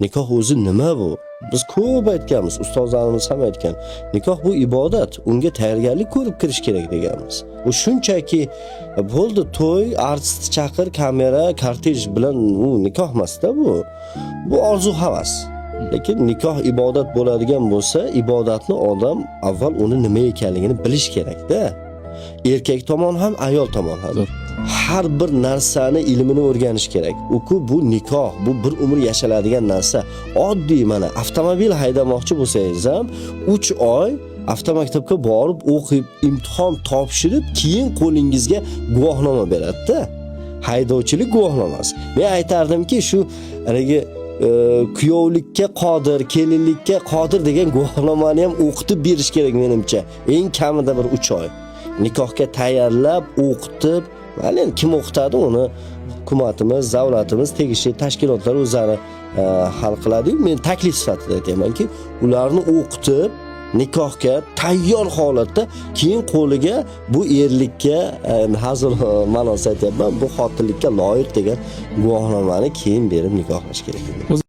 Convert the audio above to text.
Nikoh o'zi nima bu? Biz ko'p aytganmiz, ustozlarimiz ham aytgan. Nikoh bu ibodat, unga tayyorgarlik ko'rib kirish kerak deganmiz. U shunchaki bo'ldi to'y, artist chaqir, kamera, kortej bilan u nikoh emasda bu. Bu orzu havas. Lekin nikoh ibodat bo'ladigan bo'lsa, ibodatni odam avval uni nima ekanligini bilish kerakda. Erkak tomon ham, ayol tomon ham. Zo'r. Har bir narsani ilmini o'rganish kerak. U-ku bu nikoh, bu bir umr yashaladigan narsa. Oddiy mana avtomobil haydamoqchi bo'lsangiz ham 3 oy avtomaktabga borib o'qib, imtihon topshirib, keyin qo'lingizga guvohnoma beradi-da. Haydovchilik guvohnomasi. Men aytardimki, shu haligi kuyovlikka qodir, kelinlikka qodir degan guvohnomani ham o'qitib berish kerak menimcha. Eng kamida bir 3 oy. Nikohga tayyorlab, o'qitib, mayli endi kim o'qitadi uni hukumatimiz, davlatimiz, tegishli tashkilotlar o'zlari hal qiladi. Men taklif sifatida aytyapmanki, ularni o'qitib, nikohga tayyor holatda keyin qo'liga bu erlikka hazil ma'nosida aytyapman, bu xotinlikka loyiq degan guvohnomani keyin berib nikohlash kerak.